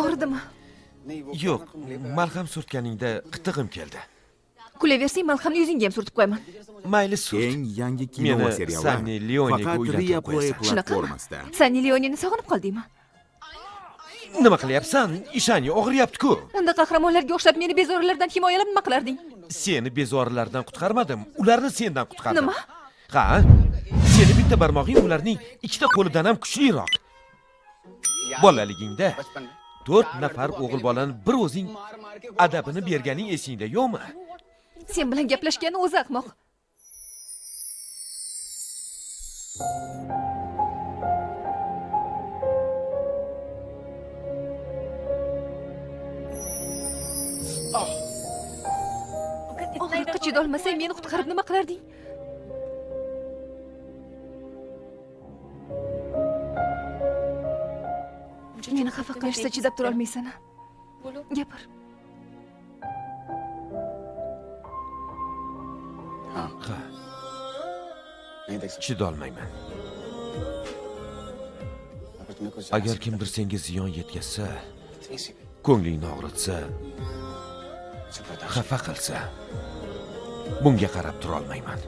Og'ridimi? Yo'q, malham surtganingda qitig'im keldi. Kulaversang, malhamni yuzingga ham surtib qo'yaman. Mayli, surt. Eng yangi kino va Meni seriallar Sanni Leone'ga faqat uylantirib Ria Play qo'yasan. Shunaqami? platformasida. Sanni Leoneni sog'inib qoldingmi? Nima qilyapsan? Ishani og'riyapti-ku. Unda qahramonlarga o'xshab meni bezorilardan himoyalab nima qilarding? Seni bezorilardan qutqarmadim, ularni sendan qutqardim. Nima? Ha, seni bitta barmog'ing ularning ikkita qo'lidan ham kuchliroq. Bolaligingda 4 nafar o'g'il bolani bir o'zing adabini berganing esingda yo'qmi? Sen bilan gaplashgani o'zi ahmoq. Og'riqqa chidolmasang meni qutqarib nima qilarding? Meni xafa qilishsa chidab turolmaysan. Gapir. Ha. Chidolmayman. Agar kimdir senga ziyon yetkazsa, ko'nglingni og'ritsa, xafa qilsa, bunga qarab turolmayman.